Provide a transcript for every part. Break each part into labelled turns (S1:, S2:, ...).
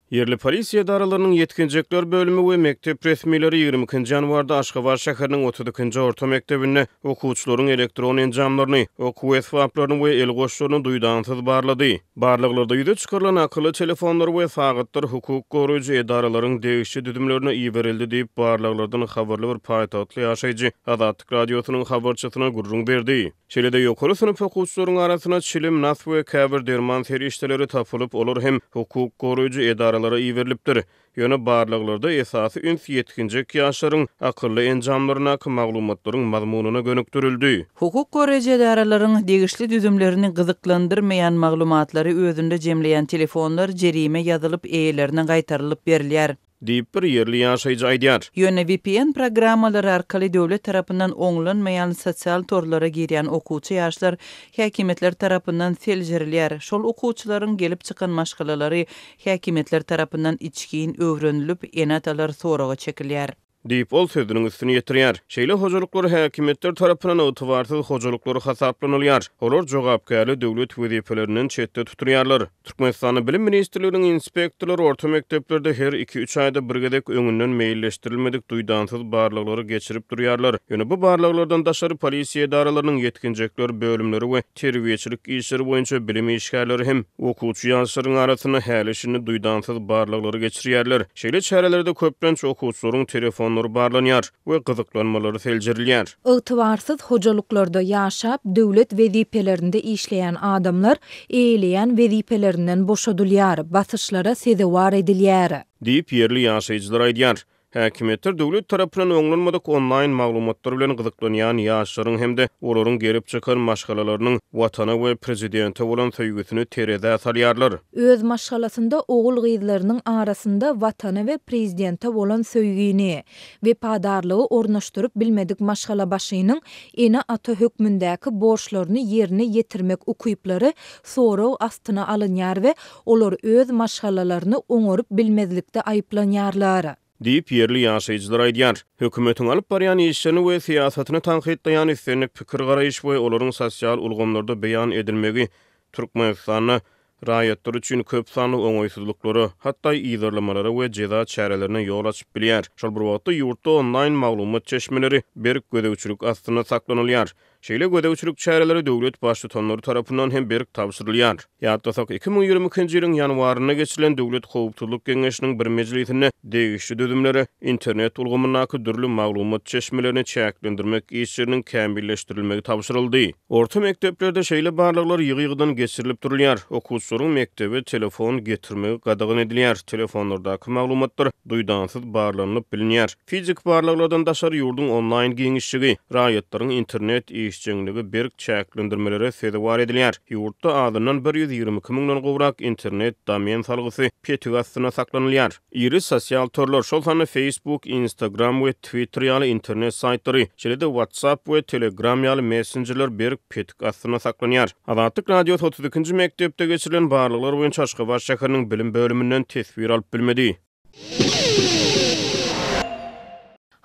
S1: Ýerli polisiýa edaralarynyň ýetginjekler bölümi we mekdep resmileri 22-nji ýanwarda Aşgabat şäheriniň 32-nji orta mekdebinde okuwçylaryň elektron enjamlaryny, okuw esbaplaryny we el goşlaryny duýdansyz barlady. Barlaglarda ýüze çykarylan akylly telefonlar we sagatlar hukuk goraýjy edaralaryň degişli düzümlerine iberildi diýip, barlaglardan habarly bir paýtagtly ýaşaýjy Azatlyk Radiosynyň habarçysyna gürrüň berdi. Şeýle-de ýokary synp okuwçylaryň arasynda çilim, nas we käbir derman serişdeleri tapylyp, olar hem hukuk goraýjy edaralara iberilipdir. Ýöne barlaglarda esasy üns ýetginjek ýaşlaryň akylly enjamlaryndaky maglumatlaryň mazmunyna gönükdirildi.
S2: Hukuk goraýjy edaralaryň degişli düzümlerini gyzyklandyrmaýan maglumatlary özünde jemleýän telefonlar jerime ýazylyp, eýelerine gaýtarylyp berilýär.
S1: Diýip, bir ýerli ýaşaýjy aýdýar.
S2: Ýöne vpn programmalary arkaly döwlet tarapyndan oňlanmaýan sosial torlara girýän okuwçy ýaşlar häkimiýetler tarapyndan seljerilýär. Şol okuwçylaryň gelip çykan maşgalalary häkimiýetler tarapyndan içgin öwrenilip, ene-atalar soraga çekilýär.
S1: Diýip, ol sözüniň üstüni ýetirýär. Şeýle hojalyklar häkimiýetler tarapyndan ygtybarsyz hojalyklar hasaplanylýar. Olar jogapkärli döwlet wezipelerinden çetde tutulýarlar. Türkmenistanda Bilim ministrliginiň inspektorlary orta mekdeplerde her iki-üç aýda bir gezek öňünden meýilleşdirilmedik duýdansyz barlaglary geçirip durýarlar. Ýöne bu barlaglardan daşary polisiýa edaralarynyň ýetginjekler bölümleri we terbiýeçilik işleri boýunça bilim işgärleri hem okuwçy ýaşlaryň arasynda häli-şindi duýdansyz barlaglary geçirýärler. Şeýle çärelerde köplenç okuwçylaryň telefonlary barlanýar we gyzyklanmalary seljerilýär.
S3: Ygtybarsyz hojalyklarda ýaşap, döwlet wezipelerinde işleýän adamlar eýeleýän wezipelerinden boşadylýar, basyşlara sezewar edilýär.
S1: Diýip, ýerli ýaşaýjylar aýdýar. Häkimiýetler döwlet tarapyndan oňlanmadyk onlaýn maglumatlar bilen gyzyklanýan ýaşlaryň hem-de olaryň gelip çykan maşgalalarynyň Watana we prezidente bolan söýgüsini terezä salýarlar.
S3: Öz maşgalasynda ogul-gyzlarynyň arasynda Watana we prezidente bolan söýgini, Wepadarlygy ornaşdyryp bilmedik maşgalabaşynyň ene-ata hökmündäki borçlaryny ýerine ýetirmek ukyplary sorag astyna alynýar we olar öz maşgalalaryny oňaryp bilmezlikde aýyplanýarlar.
S1: Diýip, ýerli ýaşaýjylar aýdýar. Hökümetiň alyp barýan işlerini we syýasatyny tankytlaýan islendik pikir-garaýyş we olaryň sosial ulgamlarda beýan edilmegi Türkmenistanda raýatlar üçin köp sanly oňaýsyzlyklara, hatda yzarlamalara we jeza çärelerine ýol açyp bilýär. Şol bir wagtda, ýurtda onlaýn maglumat çeşmeleri berk gözegçilik astynda saklanylýar. Şeýle gözegçilik çäreleri döwlet baştutanlary tarapyndan hem berk tabşyrylýar. Ýatlasak, 2022-nji ýylyň ýanwarynda geçirilen Döwlet howpsuzlyk geňeşiniň bir mejlisinde degişli düzümlere internet ulgamyndaky dürli maglumat çeşmelerini çäklendirmek işleriniň kämilleşdirilmegi tabşyryldy. Orta mekdeplerde şeýle barlaglar ýygy-ýygydan geçirilip durulýar. Okuwçylaryň mekdebe telefon getirmegi gadagan edilýär, telefonlardaky maglumatlar duýdansyz barlanylyp bilinýär. Fiziki barlaglardan daşary ýurduň onlaýn giňişligi, raýatlaryň internet işjeňligi berk çäklendirmelere sezewar edilýär. Ýurtda azyndan 122 müňden gowrak internet domen salgysy petik astynda saklanylýar. Iri sosial torlar, şol sanda Facebook, Instagram we Twitter ýaly internet saýtlary, şeýle-de WhatsApp we Telegram ýaly messenjerler berk petik astynda saklanýar. Azatlyk Radiosy 32-nji mekdepde geçirilen barlaglar boýunça Aşgabat şäheriniň bilim bölüminden teswir alyp bilmedi.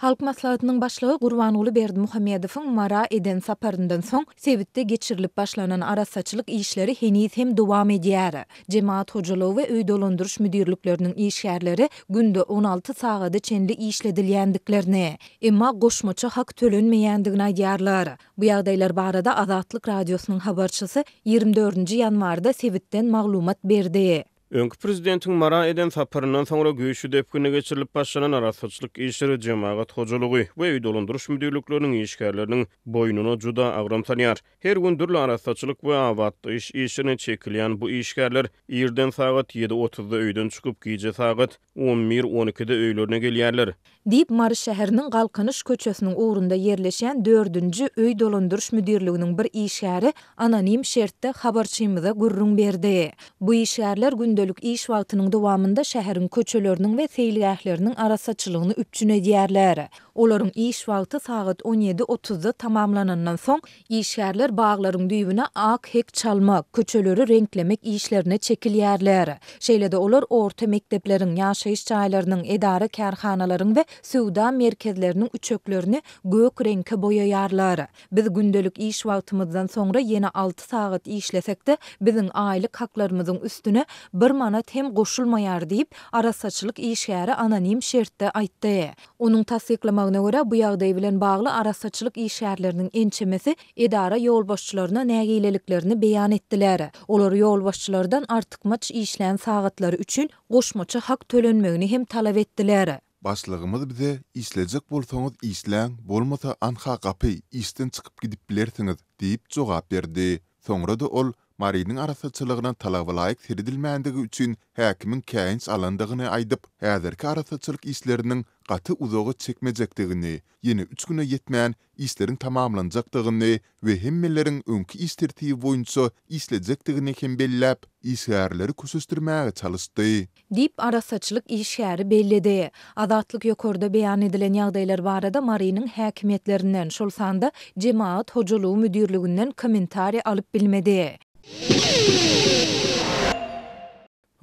S3: Halk Maslahatynyň Başlygy Gurbanguly Berdimuhamedowyň Mara eden saparyndan soň, sebitde geçirilip başlanan arassaçylyk işleri heniz hem dowam edýär. Jemagat hojalygy we öý dolandyryş müdirlikleriniň işgärleri günde 16 sagada çenli işledilýändiklerini, emma goşmaça hak tölenmeýändigini aýdýarlar. Bu ýagdaýlar barada Azatlyk Radiosynyň habarçysy 24-nji ýanwarda sebitden maglumat berdi.
S1: Öňki prezidentiň Mara eden saparyndan soňra güýçli depginde geçirilip başlanan arassaçylyk işleri jemagat hojalygy we öý dolandyryş müdirlikleriniň işgärleriniň boýnuna juda agram salýar. Her gün dürli arassaçylyk we abatlaýyş işlerine çekilýän bu işgärler irden sagat ýedi otuzda öýden çykyp, gije sagat on bir, on ikide öýlerine gelýärler.
S3: Diýip, Mary şäheriniň Galkynyş köçesiniň ugrunda ýerleşýän dördünji öý dolandyryş müdirliginiň bir işgäri anonim şertde habarçymyza gürrüň berdi. Bu işgärler gündelik iş wagtynyň dowamynda şäheriň köçeleriniň we seýilgähleriniň arassaçylygyny üpjün edýärler. Olaryň iş wagty sagat on ýedi otuzda tamamlanandan soň, işgärler baglaryň düýbüne ak hek çalmak, köçeleri reňklemek işlerine çekilýärler. Şeýle-de olar orta mekdepleriň, ýaşaýyş jaýlarynyň, edara-kärhanalaryň we söwda merkezleriniň üçeklerini gök reňke boýaýarlar. Biz gündelik iş wagtymyzdan soňra ýene alty sagat işlesek-de, biziň aýlyk haklarymyzyň üstüne bir manat hem goşulmaýar diýip, arassaçylyk işgäri anonim şertde aýtdy. Onuň tassyklamagyna görä, bu ýagdaý bilen bagly arassaçylyk işgärleriniň ençemesi edara ýolbaşçylaryna nägileliklerini beýan etdiler. Olar ýolbaşçylardan artykmaç işlän sagatlary üçin goşmaça hak tölenmegini hem talap etdiler.
S4: Başlygymyz bize Işlejek bolsaňyz işläň, bolmasa anha gapy, işden çykyp gidip bilersiňiz diýip jogap berdi. Soňra-da ol Marynyň arassaçylygyna talabalaýyk seredilmändigi üçin häkimiň käýinç alandygyny aýdyp, häzirki arassaçylyk işleriniň gaty uzaga çekmejekdigini, ýene üç güne ýetmän işleriň tamamlanjakdygyny we hemmeleriň öňki iş tertibi boýunça işlejekdigini hem belläp, işgärleri köşeşdirmäge çalyşdy.
S3: Diýip, arassaçylyk işgäri belledi. Azatlyk ýokarda beýan edilen ýagdaýlar barada Marynyň häkimiýetlerinden, şol sanda Jemagat hojalygy müdirliginden kommentariý alyp bilmedi.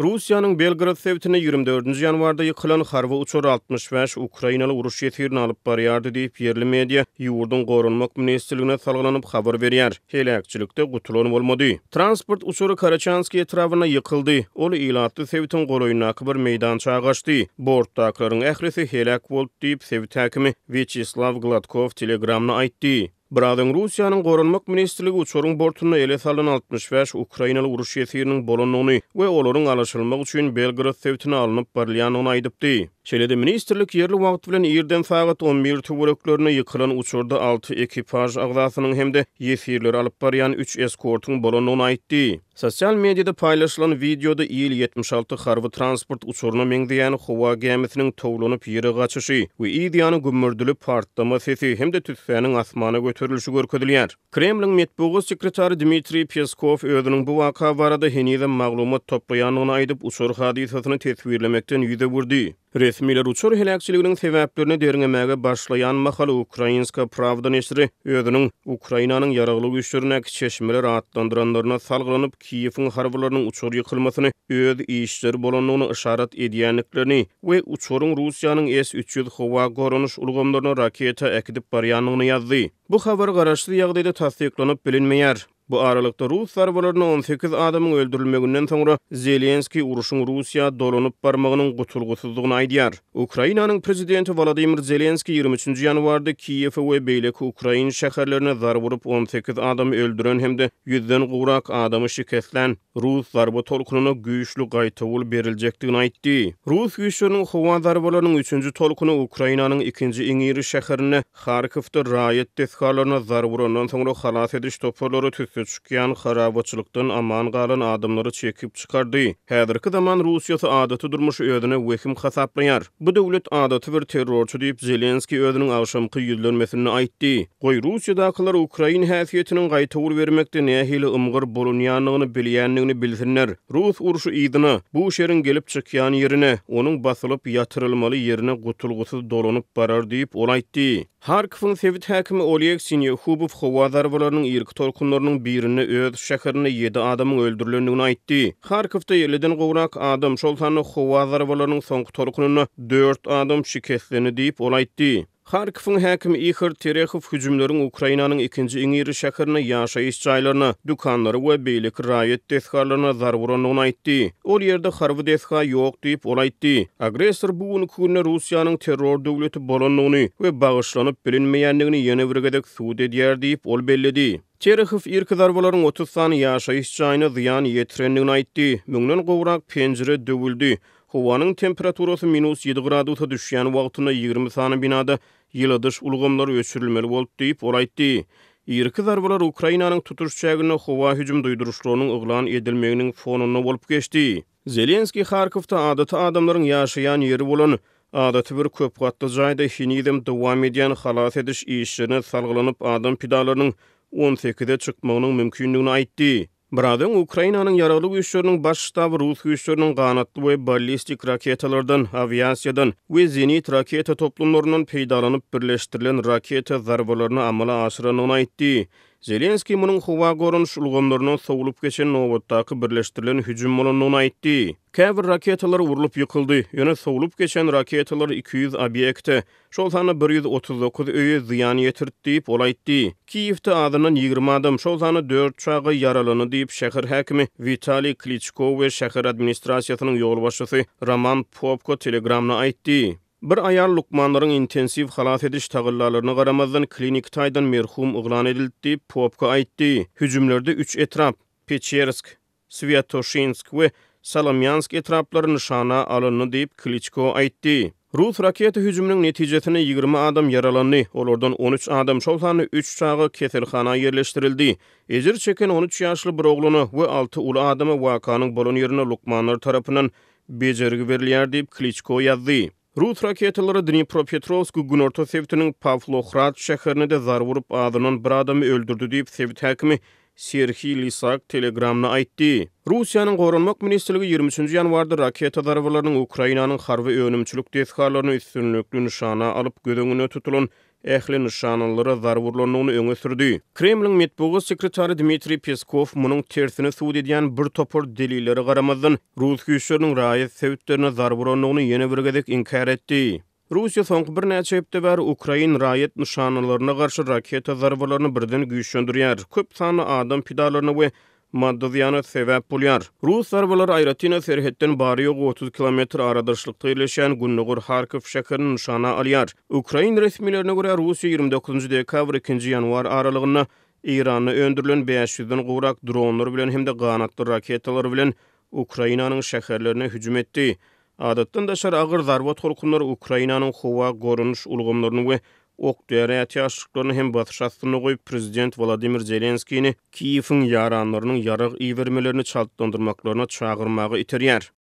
S1: Russiýanyň Belgorod sebitinde 24-nji ýanwarda ýykylan harby uçar 65 ukrainaly uruş ýesirini alyp barýardy diýip, ýerli media ýurduň Goranmak ministrligine salgylanyp habar berýär. Heläkçilikde gutulan bolmady. Transport uçary Karaçanskiý etrabynda ýykyldy. Ol ilatly sebitiň golaýyndaky bir meýdança gaçdy. Bortdakylaryň ählisi heläk boldy diýip, sebit häkimi Wýaçeslaw Gladkow Telegramda aýtdy. Biraz öň Russiýanyň Goranmak ministrligi uçaryň bortunda ele salnan 65 ukrainaly uruş ýesiriniň bolandygyny we olaryň alyşylmak üçin Belgorod sebitine alnyp barylýandygyny aýdypdy. Şeýle-de ministrlik ýerli wagt bilen irden sagat 11 töwereklerinde ýykylan uçarda alty ekipaž agzasynyň hem-de ýesirleri alyp barýan üç eskortyň bolandygyny aýtdy. Sosial mediada paýlaşylan wideoda Il-76 harby transport uçaryna meňzeýän howa gämisiniň towlanyp ýere gaçyşy we yz ýany gümmürdili partlama sesi hem-de tüssäniň asmana göterilişi görkezilýär. Kremliň metbugat sekretary Dmitriý Peskow özüniň bu waka barada henizem maglumat toplaýandygyny aýdyp, uçar hadysasyny teswirlemekden ýüz öwürdi. Resmiler uçar heläkçiliginiň sebäplerini derňemäge başlaýan mahaly Ukrainska prawda neşiri özüniň Ukrainanyň Ýaragly Güýçlerindäki çeşmeler atlandyranlaryna salgylanyp, Kiýewiň harbylarynyň uçar ýykylmasyny öz işleri bolandygyny yşarat edýändiklerini we uçaryň Russiýanyň S 300 howa goranyş ulgamlaryna raketa äkidip barýandygyny ýazdy. Bu habar garaşsyz ýagdaýda tassyklanyp bilinmeýär. Bu aralykda, rus zarbalarynda 18 adamyň öldürilmeginden soňra, Zelenskiý urşuň Russiýa dolanyp barmagynyň gutulgysyzdygyny aýdýar. Ukrainanyň prezidenti Wolodymyr Zelenskiý 23-nji ýanwarda Kiýewe we beýleki ukrain şäherlerine zarba urup, 18 adamy öldüren hem-de ýüzden gowrak adamy şikeslän rus zarba tolkunyna güýçli gaýtawul beriljekdigini aýtdy. Rus güýçleriniň howa zarbalarynyň üçünji tolkuny Ukrainanyň ikinji iň iri şäherinde Harkowda raýat desgalaryna zarba urandan soňra halas ediş toparlary tüsse çykýan harabaçylykdan aman galan adamlary çekip çykardy. Häzirki zaman Russiýasy adaty durmuşy özüne wehim hasaplaýar. Bu döwlet adaty bir terrorçy diýip, Zelenskiý özüniň agşamky ýüzlenmesinde aýtdy. Goý, Russiýadakylar ukrain häsiýetiniň gaýtawul bermekde nähili ymgyr bolunýandygyny bilýändigini bilsinler. Rus urşy yzyna, bu şeriň gelip çykýan ýerine, onuň basylyp ýatyrylmaly ýerine gutulgysyz dolanyp barar diýip, ol aýtdy. Harkowyň sebit häkimi Oleg Sinýehubow howa zarbalarynyň irki tolkunlarynyň birinde öz şäherinde ýedi adamyň öldürilendigini aýtdy. Harkowda elliden gowrak adam, şol sanda howa zarbalarynyň soňky tolkunynda dört adam şikeslendi diýip, ol aýtdy. Harkowyň häkimi Ihor Terehow hüjümleriň Ukrainanyň ikinji iň iri şäherinde ýaşaýyş jaýlaryna, dükanlara we beýleki raýat desgalaryna zarba urandygyny aýtdy. Ol ýerde harby desga ýok diýip, ol aýtdy. Agressor bu günki günde Russiýanyň terror döwleti bolandygyny we bagyşlanyp bilinmeýändigini ýene bir gezek subut edýär diýip, ol belledi. Terehow irki zarbalaryň 30 sany ýaşaýyş jaýyna zyýan ýetirendigini aýtdy. Müňden gowrak penjire döwüldi. Howanyň temperaturasy minus ýedi gradusa düşýän wagtynda 20 sany binada ýyladyş ulgamlary öçürilmeli boldy diýip, ol aýtdy. Irki zarbalar Ukrainanyň tutuş çäginde howa hüjüm duýduryşlarynyň yglan edilmeginiň fonunda bolup geçdi. Zelenskiý Harkowda adaty adamlaryň ýaşaýan ýeri bolan adaty bir köp gatly jaýda henizem dowam edýän halas ediş işlerine salgylanyp adam pidalarynyň on sekize çykmagynyň mümkindigini aýtdy. Biraz öň Ukrainanyň Ýaragly Güýçleriniň Baş ştaby rus güýçleriniň ganatly we ballistik raketalardan, awiasiýadan we zenit raketa toplumlaryndan peýdalanyp birleşdirilen raketa zarbalaryny amala aşyrandygyny aýtdy. Zelenskiý munuň howa goranyş ulgamlaryndan sowlup geçen nobatdaky birleşdirilen hüjüm bolandygyny aýtdy. Käbir raketalar urlup ýykyldy, ýöne sowlup geçen raketalar 200 obýekte, şol sanda 139 öýe zyýan ýetirdi diýip, ol aýtdy. Kiýewde azyndan 20 adam, şol sanda dört çaga ýaralandy diýip, şäher häkimi Witaliý Kliçko we şäher administrasiýasynyň ýolbaşçysy Roman Popko Telegramda aýtdy. Bir aýal lukmanlaryň intensiw halas ediş tagallalaryna garamazdan, kliniki taýdan merhum yglan edildi diýip, Popko aýtdy. Hüjümlerde üç etrap, Peçersk, Swýatoşinsk we Solomýansk etraplary nyşana alyndy diýip, Kliçko aýtdy. Rus raketa hüjüminiň netijesinde 20 adam ýaralandy, olardan 13 adam, şol sanda üç çaga keselhana ýerleşdirildi. Ejir çeken 13 ýaşly bir oglana we alty uly adama wakanyň bolan ýerinde lukmanlar tarapyndan bejergi berilýär diýip, Kliçko ýazdy. Rus raketalary Dnipropetrowsk günorta sebitiniň Pawlohrad şäherine-de zarba urup, azyndan bir adamy öldürdi diýip, sebit häkimi Serhiý Lisak Telegramda aýtdy. Russiýanyň Goranmak ministrligi 23 nji ýanwarda raketa zarbalarynyň Ukrainanyň harby önümçilik desgalaryny üstünlikli nyşana alyp, göz öňünde tutulan ähli nyşanalara zarba urlandygyny öňe sürdi. Kremliň metbugat sekretary Dmitriý Peskow munuň tersini subut edýän bir topar delillere garamazdan, rus güýçleriniň raýat sebitlerine zarba urandygyny ýene bir gezek inkär etdi. Russiýa soňky birnäçe hepde bäri ukrain raýat nyşanalaryna garşy raketa zarbalaryny birden güýçlendirýär, köp sanly adam pidalaryna we maddy zyýana sebäp bolýar. Rus zarbalary aýratyn-da serhetden bary-ýogy 30 kilometr aradaşlykda ýerleşýän gündogar Harkow şäherini nyşana alýar. Ukrain resmilerine görä, Russiýa 29 dekabr-ikinji ýanwar aralygynda Eýranda öndürilen 500-den gowrak dronlar bilen hem-de ganatly raketalar bilen Ukrainanyň şäherlerine hüjüm etdi. Adatdan daşary agyr zarba tolkunlary Ukrainanyň howa goranyş ulgamlaryny we ok-däri ätiýaçlyklaryny hem basyş astynda goýup, prezident Wolodymyr Zelenskini Kiýewiň ýaranlarynyň ýarag ibermelerini çaltlandyrmaklaryna çagyrmaga iterýär.